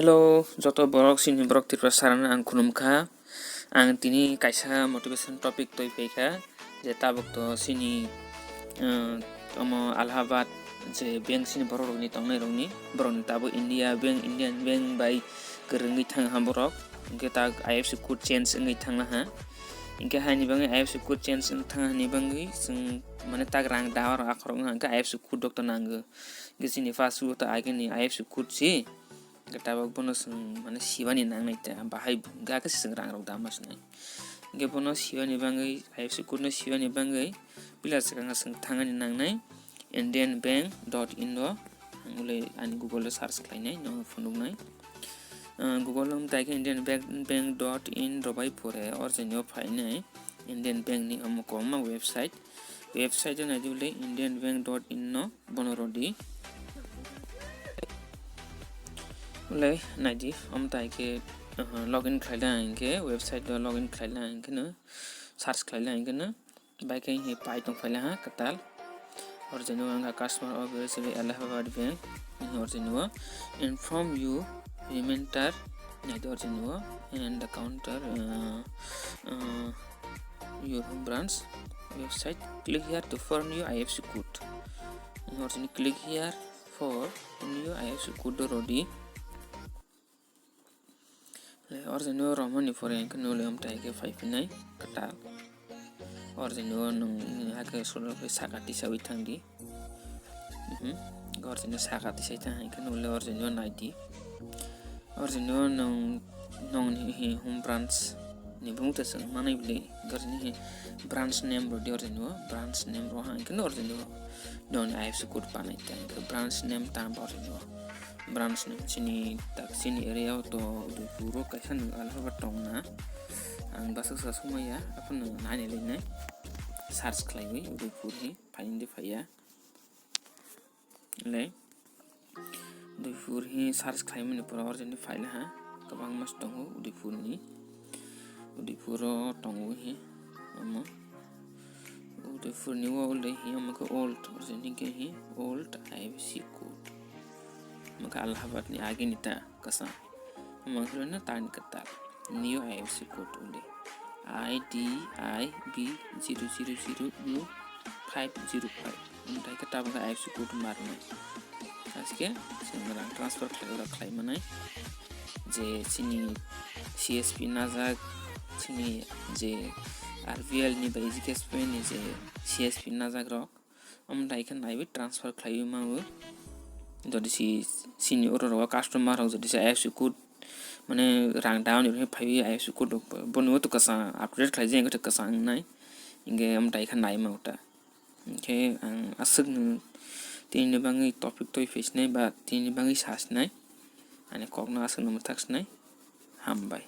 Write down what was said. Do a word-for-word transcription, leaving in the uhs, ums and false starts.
Hello, joto borok, chini borok Tripura sarano ang khulumkha. Ang tini kaisa motivation topic toi phaikha, je tabuk to chini, eh, omo Allahabad je bank chini borok rokni tongnai rokni, borokni tabuk India bank, Indian bank bai kwrwngwi thang ha borok, hwnkhe tak I F S C code change wngwi thangna ha. Hwnkhe haini bagwi I F S C code change wng thang hani bagwi chwng mane tak rang da oro akhorok wngkha, hwnkhe I F S C code rok to nango. Hwnkhe chini first o to agini I F S C code si. Hwnkhe tabuk bono chwng mane sibani nangnai ta, bahai hwnkhe akhe se chwng rang rok dama sinai. Hwnkhe bono sibani bagwi, I F S C code no sibani bagwi, pila swkang chwng thangani nangnai indian bank dot in o, ang ule ani Google o search khlainai, no phunuknai. Ah, Google o wng tai khe indian bank, bank dot in rok bai pore, or jani o phainai indian bank ni omo kwbangma website. Website o naidi ule indian bank dot in no bono rodi. Ule naidi, omo tai khe, aha, login khlaila hwnkhe, website o login khlaila hwnkhe no, search khlaila hwnkhe no, bai khe he pai tong phaila ha kwtal. Or jani o wngkha customer of Allahabad bank, or jani o inform you reminder, naidi or jani o and the counter, uh, uh, your home branch website, click here to for new I F S C code. Or jani click here for new I F S C code rodi. Le or jani o romani pore hwnkhe nole omo tai khe phai phinai kwtal. Or jani o nwng hakhe solo khe saka tisawi thangdi. Mhm. Or jani o saka tisai thang hwnkhe nole or jani o naidi. Or jani o nwng, nwngni hi home branch ni bumung ta chwng manwi bwle. Or jani hi branch name rodi or jani o branch name ro hwnkhe no or jani o nwngni I F S C code panai ta hwnkhe branch name ta or jani o. Branch name chini tak chini area o to Udaipur o kaisa nwng Allahabad tongna. Ang bwswk sa sumaya aphano nainai lainai search khlaiwi Udaipur hi phaidi phaiya. Le Udaipur hi search khlaimani pore or jani phaila ha kwbangma se tongo Udaipur ni. Udaipur o tongo hi omo. Udaipur ni o ule hi omo khe old, or jani khe hi old I F S C code. Omo khe Allahabad ni agini ta kwchang. Omo khe no tani kwtal. New I F S C code ule. I D I B zero zero zero U five zero five. Omo tai khe tabuk khe I F S C code marnai. Aske chwng rang transfer khlai ora khlai manai. Je chini C S P najak, chini je R B L ni bai G K S P ni je C S P najak rok, omo dai khe naiwi transfer khlaiwi mao. Jodi si, sini oro rogo customer rok jodi si I F S C code mane rang down ni phaiwi I F S C code rok bo, boni o to kwchang update khlaijak, hwnkhe to kwchang wngnai. Hwnkhe omo dai khe nai mao ta. Hwnkhe ang aswkno tini bagwi topic twi phi sinai ba tini bagwi sa sinai. Ani kokno aswkno mwthak sinai. Hambai.